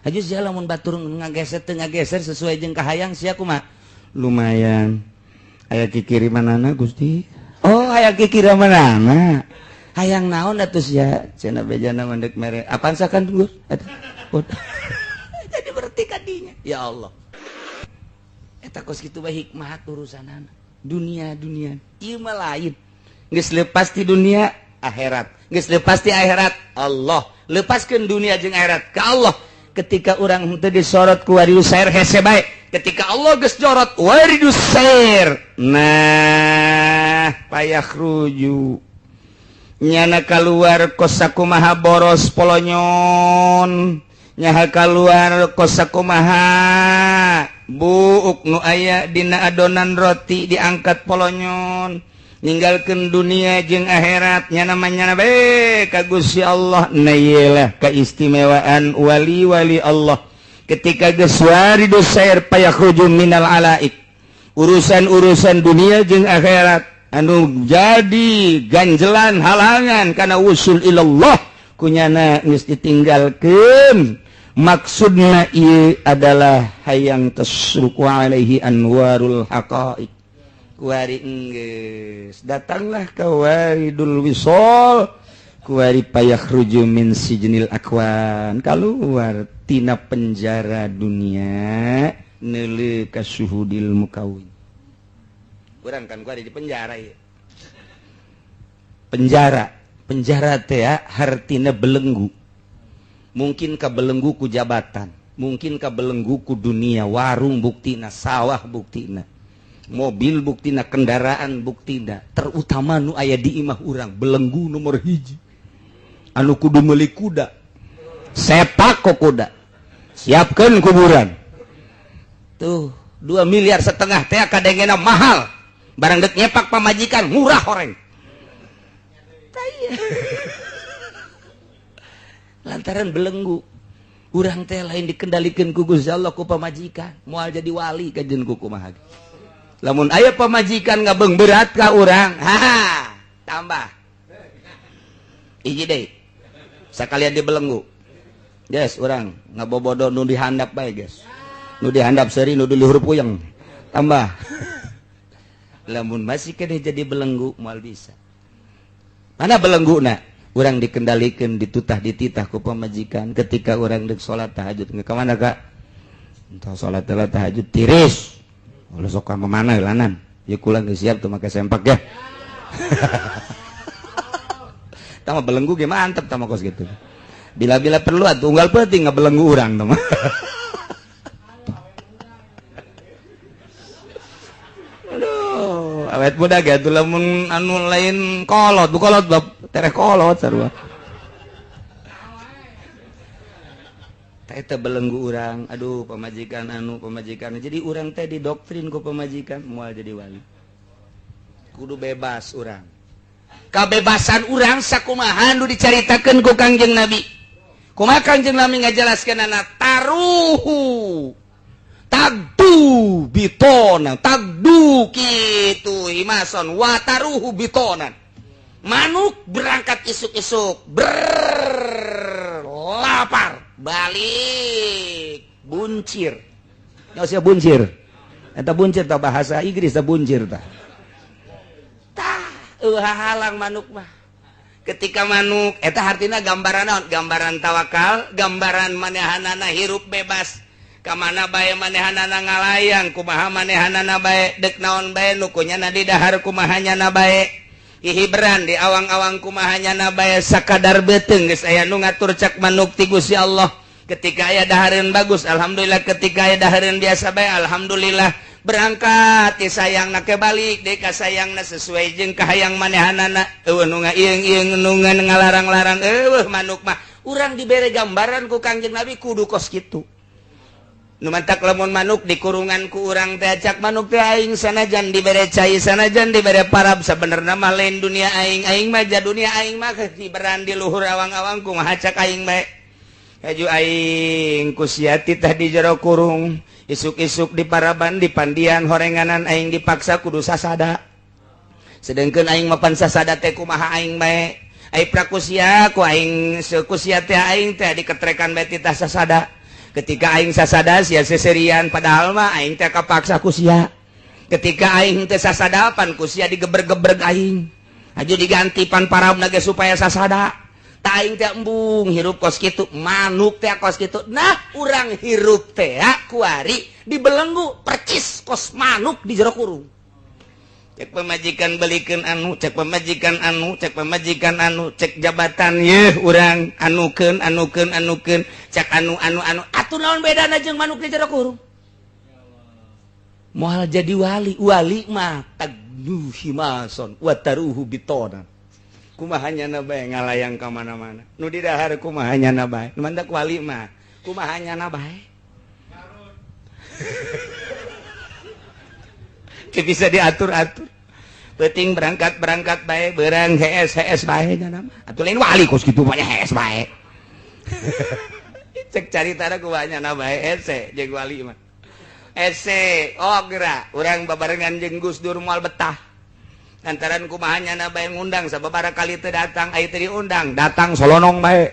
Aju sia lamun batur ngageser teu ngageser sesuai jeung kahayang sia kumaha? Lumayan. Aya kikirimanana Gusti. Oh, aya kikirimanana. Hayang naon atuh sia? Cenah bejana mendek mere. Apaan sakan Gus? Eta. Jadi berarti kadinya. Ya Allah. Eta kos kitu bae hikmah urusanana. Dunia dunia. Ieu mah lain. Geus lepas ti dunia akhirat, geus lepas ti akhirat Allah, lepaskeun dunia jeung akhirat ke Allah. Ketika urang henteu disorot ku waridus sair hese bae, ketika Allah geus jorot waridus sair, nah payakhruju nyana kaluar kos sakumaha boros polonyon, nyaha kaluar kos sakumaha buuk nu aya dina adonan roti diangkat polonyon, ninggalkeun dunia jeung akhirat nya namanya be ka Gusti Allah. Nah, iyalah keistimewaan wali-wali Allah ketika geus waridus sair payakhruju minal alaik, urusan-urusan dunia jeung akhirat anu jadi ganjelan halangan karena usul ilallah kunyana geus ditinggalkeun. Maksudna ieu adalah hayang tasruku alaihi anwarul haqaiq. Kuari enggeus datanglah ka waridul wisol, kuari payakhruju min sijnil akwan, keluar tina penjara dunia neuleuh ka syuhudil mukawin. Urang kan kuari di penjara ieu. Penjara, penjara teh ya hartina belenggu. Mungkin ka belenggu ku jabatan, mungkin ka belenggu ku dunia, warung buktina, sawah buktina, mobil buktina, kendaraan buktina, terutama nu aya di imah urang belenggu nomor hiji anu kudu meuli kuda, sepak kok kuda, siapkan kuburan tuh 2,5 miliar teh kadengena mahal, barang dek nyepak pamajikan murah horeng. Lantaran belenggu urang teh lain dikendalikan ku Gusti Allah ku pamajikan, moal jadi wali kajen ku kumaha. Lamun aya pamajikan ngabeng berat ka urang, haha, tambah hiji deui sakalian dibelenggu. Guys, urang ngabobodo nu dihandap bae guys, nu dihandap seuri, nu di luhur puyeng tambah. Lamun masih kene jadi belenggu moal bisa. Mana belengguna? Urang dikendalikan, ditutah dititah ku pamajikan. Ketika urang dek salat tahajud, ka mana kak? Entah salat tahajud tiris. Ulah sok ka mana lanan? Ya kula geus siap tuh make sempak ya. Tama belenggu ge mantep tama kos gitu. Bila-bila perlu atuh unggal peuting ngabelenggu urang tama. Aduh, awet muda ge atuh lamun anu lain kolot, bu kolot bab tereh kolot sarua. Eta belenggu urang, aduh pamajikan anu pamajikan. Jadi urang teh didoktrin ku pamajikan moal jadi wali. Kudu bebas urang. Kabebasan urang sakumaha nu dicaritakeun ku Kangjeng Nabi. Kumaha Kangjeng Nabi ngajelaskeunana taruhu tagdu bitona, tagdu kitu himason wa taruhu bitonan. Manuk berangkat isuk-isuk berlapar balik buncir. Nyaho sia buncir. Eta buncir tah bahasa Inggris tah buncir tah. Tah eueuh halang manuk mah. Ketika manuk eta hartina gambaran naon? Gambaran tawakal, gambaran manehanana hirup bebas. Ka mana bae manehanana ngalayang, kumaha manehanana bae, dek naon bae nu kunyana didahar kumaha nyana bae. Hihiberan di awang-awang kumaha nyana bae sakadar beuteung geus aya nu ngatur cak manuk ti Gusti Allah. Ketika aya dahareun bagus alhamdulillah, ketika aya dahareun biasa bae alhamdulillah. Berangkat ti sayangna ke balik deui ka sayangna sesuai jeung kahayang manehanana. Eueuh nu ngaieung-ieung nu ngalarang-larang eueuh manuk mah. Urang dibere gambaran ku Kangjeng Nabi kudu kos kitu. Nu mantak lamun manuk dikurungan ku urang teh cak manuk teh aing sanajan dibere cai sanajan dibere parab sabenerna mah lain dunia aing, aing mah ja dunia aing mah hiberan di luhur awang-awang kumaha cak aing bae. Haju aing ku sia titah di jero kurung, isuk-isuk di paraban di pandian horenganan aing dipaksa kudu sasada. Sedengkeun aing mapan sasada teh kumaha aing bae. Ai prakusia ku aing sekusia teh aing teh diketrekan bae titah sasada. Ketika aing sasada sia seserian padahal mah aing teh kapaksa ku sia. Ketika aing teh sasada pan ku sia digeber-gebreg aing. Aju diganti pan parabna ge supaya sasada. Ta aing teh embung hirup kos kitu, manuk teh kos kitu. Nah, urang hirup teh kuari dibelenggu percis kos manuk di jero kurung. Cek pemajikan belikeun anu, cek pemajikan anu, cek pemajikan anu, cek jabatan yeuh urang anukeun anukeun anukeun, cek anu anu anu. Atuh naon bedana jeung manuk di jero kurung? Moal jadi wali, wali mah tagnu himason wa taruhu bitona. Kumaha nyana bae ngalayang ka mana-mana. Nu didahar kumaha nyana bae. Nu mantak wali mah kumaha nyana bae. Teu bisa diatur-atur. Peuting berangkat-berangkat bae, beurang hees-hees bae nyana mah. Atuh lain wali kos kitu mah hees bae. Cek caritana kumaha nyana bae hese jeung wali mah. Hese, oh geura urang babarengan jeung Gus Dur moal betah. Lantaran kumaha nyana bae ngundang sababaraha kali teu datang, aya teu diundang, datang solonong bae.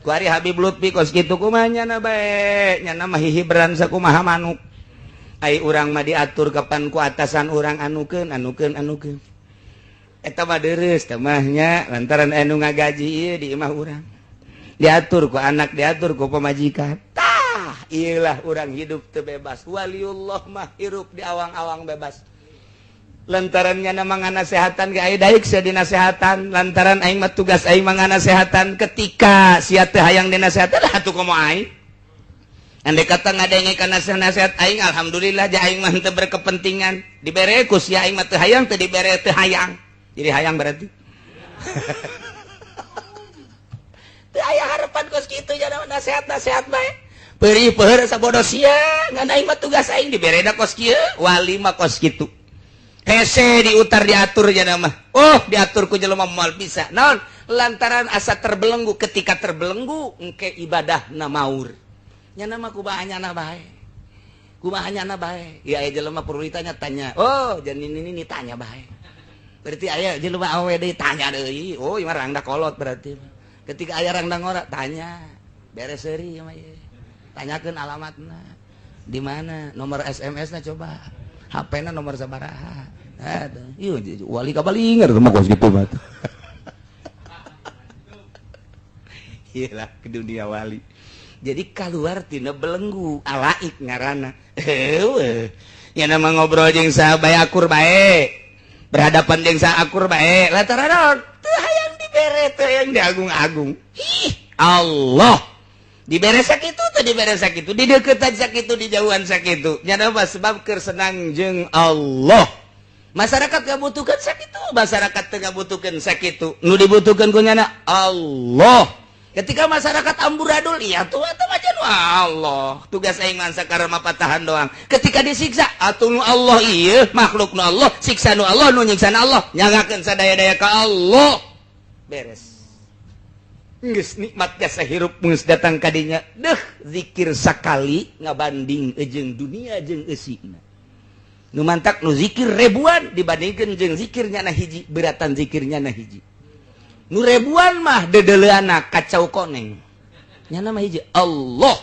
Ku ari Habib Lutfi kos kitu kumaha nyana bae, nyana mah hihibran sakumaha manuk. Ai urang mah diatur kapan ku atasan urang anukeun anukeun anukeun. Eta mah dereus teh mah nya lantaran anu ngagaji ieu di imah urang. Diatur ku anak, diatur ku pamajikan. Tah, ieu lah urang hidup teu bebas. Waliullah mah hirup di awang-awang bebas. Lantaran nyana manganasehatan ge aya daik sia dinasehatan, lantaran aing mah tugas aing manganasehatan ketika sia teu hayang dinasehatan atuh komo aing. Andai kata ngadenge kana nasihat aing alhamdulillah ja aing mah teu berkepentingan dibere ku sia aing mah teu hayang teu dibere teu hayang. Jadi hayang berarti. Teu aya harapan kos kitu nya nasihat-nasihat bae. Peurih peueur sabodo sia ngan aing mah tugas aing dibere da kos kieu, wali mah kos kitu. Hese diutar diatur jana mah. Oh, diatur ku jelema moal bisa. Naon? Lantaran asa terbelenggu, ketika terbelenggu engke ibadahna maur. Nyana mah kumaha nyana bae. Kumaha nyana bae. Ya aya jelema perlu ditanya tanya. Oh, jan ini ini tanya bae. Berarti aya jelema awe deui tanya deui. Oh, ieu mah rangda kolot berarti. Ketika aya rangda ngora tanya. Beres seuri ieu mah ieu. Tanyakeun alamatna. Di mana? Nomor SMS-na coba. HP-na nomor sabaraha. Aduh, ieu wali kabalinger mah kos kitu mah. Iyalah ke dunia wali. Jadi keluar tina belenggu alaik ngaranna. Heueuh. Nya mah ngobrol jeung saha bae akur bae. Berhadapan jeung saha akur bae. Lantaran teu hayang dibere, teu hayang diagung-agung. Ih, Allah. Dibere sakitu teu dibere sakitu, dideuketan sakitu, dijauhan sakitu. Nya mah sebab keur senang jeung Allah. Masyarakat ngabutuhkeun sakitu, masyarakat teu ngabutuhkeun sakitu. Nu dibutuhkeun ku nyana Allah. Ketika masyarakat amburadul, iya tuh atau macam Allah. Tugas aing mah sakarema patahan doang. Ketika disiksa, atuh nu Allah ieu, makhluk nu Allah, siksa nu Allah, nu nyiksa Allah, nyangakeun sadaya-daya ka Allah. Beres. Geus nikmat jasa hirup geus datang ka dinya. Deuh, zikir sakali ngabanding jeung dunia jeung eusina. Nu mantak nu zikir ribuan dibandingkeun jeung zikir nyana hiji, beratan zikir nyana hiji. Nu ribuan mah dedeleana kacau koneng. Nyana mah hiji Allah.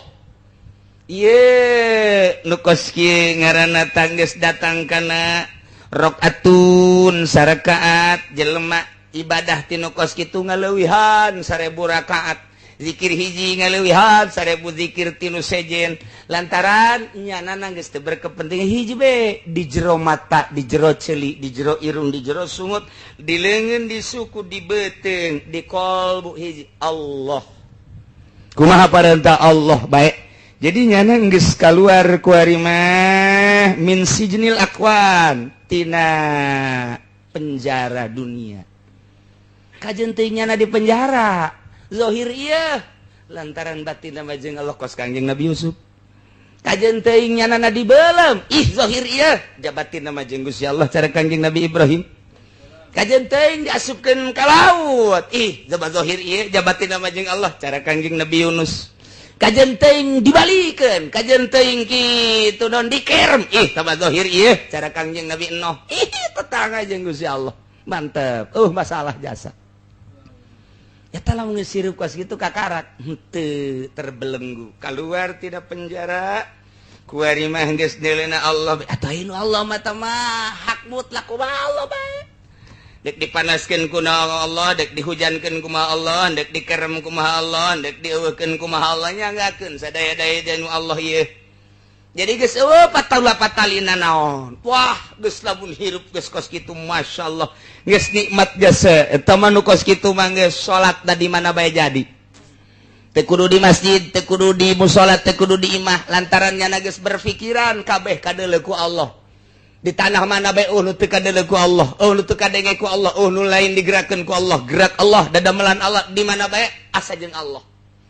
Ieu nu kos kieu ngaranna tanggeus datang kana rakaatun sarakaat jelema ibadah tinu kos kitu ngaleuwihan 1000 rakaat. Zikir hiji ngaleuwihan 1000 zikir tinu sejen lantaran nyana geus teu berkepentingan hiji be di jero mata, di jero ceuli, di jero irung, di jero sungut, di leungeun, di suku, di beuteung, di kolbu hiji Allah. Kumaha parentah Allah bae Jadi nyana geus kaluar kuari mah min sijnil akwan tina penjara dunia. Kajen teuing nyana di penjara zahir ieu lantaran batin mah jeung Allah kos Kangjeng Nabi Yusuf. Kajen teuing nyana di belem ih zahir ieu jabatin mah jeung Gusti Allah cara Kangjeng Nabi Ibrahim. Kajen teuing diasupkeun ka laut ih jabat zahir ieu jabatin mah jeung Allah cara Kangjeng Nabi Yunus. Kajen teuing dibalikeun, kajen teuing kitu non dikerem ih tambah zahir ieu cara Kangjeng Nabi Nuh. Ih tetangga jeung Gusti Allah. Mantep. Masalah jasa. Eta lamun geus hirup kos kitu kakarak henteu terbelenggu. Keluar tidak penjara. Kuari mah geus nilena Allah. Atuh anu Allah mah tah mah hak mutlak kumaha Allah bae. Dek dipanaskeun kumaha Allah, dek dihujankeun kumaha Allah, dek dikerem kumaha Allah, dek dieuweuhkeun kumaha Allah, nyanggakeun sadaya-daya jeung Allah ieu. Jadi geus eueuh patala patalina naon. Wah, geus lamun hirup geus kos kitu masyaallah. Geus nikmat jasa. Eta mah nu kos kitu mah geus salat da di mana bae jadi. Teu kudu di masjid, teu kudu di musala, teu kudu di imah, lantaran nyana geus berpikiran kabeh kadeuleu ku Allah. Di tanah mana bae nu teu kadeuleu ku Allah, nu teu kadenge ku Allah, nu lain digerakkeun ku Allah, gerak Allah, dadamelan Allah di mana bae asa jeung Allah.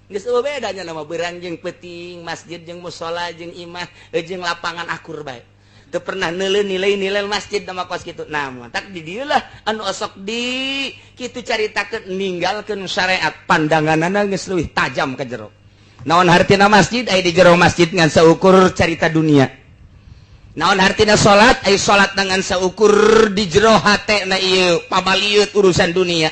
Geus eueuh bedanya nama beurang jeung peuting, masjid jeung musala jeung imah jeung lapangan akur bae. Teu pernah neuleuh nilai-nilai masjid nama kos kitu. Nah, matak di dieu lah anu osok di kitu caritakeun ninggalkeun syariat pandanganana geus leuwih tajam ka jero. Naon hartina masjid aya di jero masjid ngan saukur carita dunia. Naon hartina salat aya salat dengan saukur di jero hate na ieu pamaliut urusan dunia.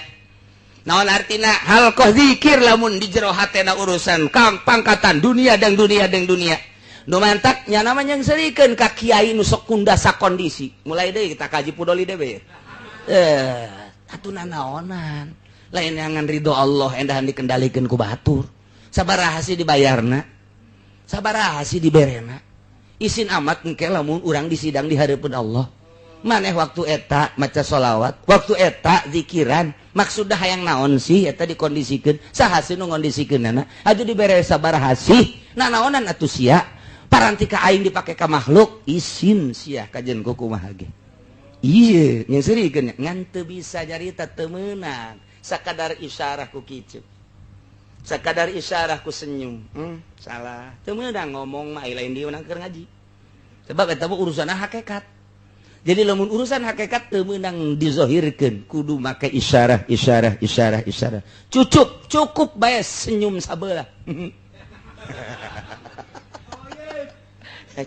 Naon artina halqah zikir lamun di jero hatena urusan kang pangkatan dunia dan dunia dan dunia. Nu mantak nya namanya yang serikeun ka kiai nu sok kundasa kondisi. Mulai deui kita kaji pudoli deui. Atuh nanaonan. Lain ngan ridho Allah endahan dikendalikeun ku batur. Sabaraha sih dibayarna? Sabaraha sih diberena? Isin amat engke lamun urang disidang di hareupeun Allah. Maneh waktu eta maca sholawat, waktu eta zikiran, maksudna hayang naon sih eta dikondisikeun? Saha sih nu ngondisikeunana? Atuh dibere sabaraha sih? Nanaonan atuh sia? Paranti ka aing dipake ka makhluk, isin sia kajen ku kumaha ge. Ieu nya seurikeun ngan teu bisa nyarita teu meunang, sakadar isyarah ku kicu. Sakadar isyarah ku senyum. Salah. Teu meunang ngomong mah lain di urang keur ngaji. Sebab eta mah urusan hakikat. Jadi lamun urusan hakikat teu meunang dizohirkeun, kudu make isyarah, isyarah, isyarah, isyarah. Cukup, cukup bae senyum sabelah.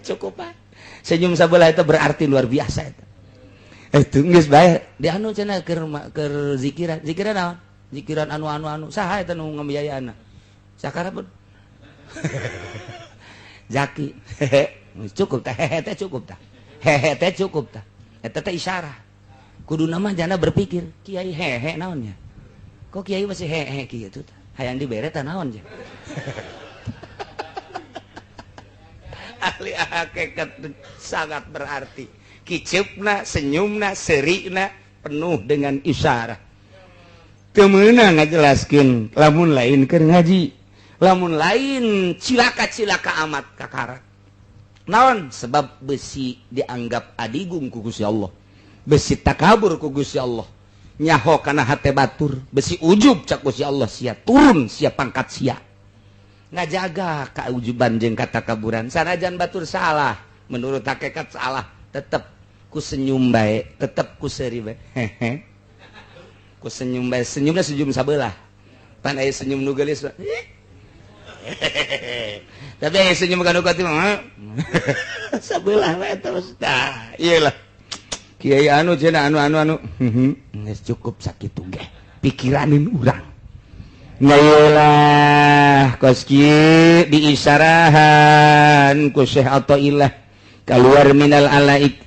Cukup bae. Senyum sabelah itu berarti luar biasa eta. Itu geus bae di anu cenah keur zikiran. Zikiran naon? Zikiran anu anu anu. Saha eta nu ngabiayaanna? Sakarep. Zaki. Cukup tah, hehe teh cukup tah. Hehe teh cukup tah. Eta teh isyarah. Kudu nama jana berpikir, kiai hehe naonnya? Kok kiai masih hehe kieu tah? Hayang dibere tah naon je? Ahli hakikat sangat berarti. Kiceupna, senyumna, serina penuh dengan isyarah. Teu meunang ngajelaskeun lamun lain keur ngaji. Lamun lain cilaka-cilaka amat kakarak. Naon sebab besi dianggap adigung ku Gusti Allah. Besi takabur ku Gusti Allah. Nyaho kana hate batur, besi ujub cak Gusti Allah sia turun sia pangkat sia. Ngajaga kaujuban jeung katakaburan. Sanajan batur salah, menurut hakikat salah, tetep ku senyum bae, tetep ku seuri bae. Hehe. Ku senyum bae, senyumna senyum sabelah. Pan aya senyum nu geulis. Tapi yang senyum kan ukat mah sabelah we terus tah ieu lah kiai anu cenah anu anu anu geus cukup sakitu ge pikiranin urang nya ieu lah kos kieu diisyarahan ku Syekh Athaillah kaluar minal alaik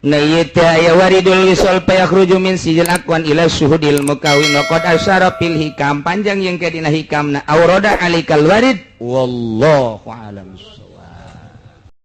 na ieu teh aya waridul wisol payakhruju min sijil akwan ila syuhudil mukawin wa qad asyara fil hikam panjang yang ke dina hikamna aurada alikal warid wallahu alam.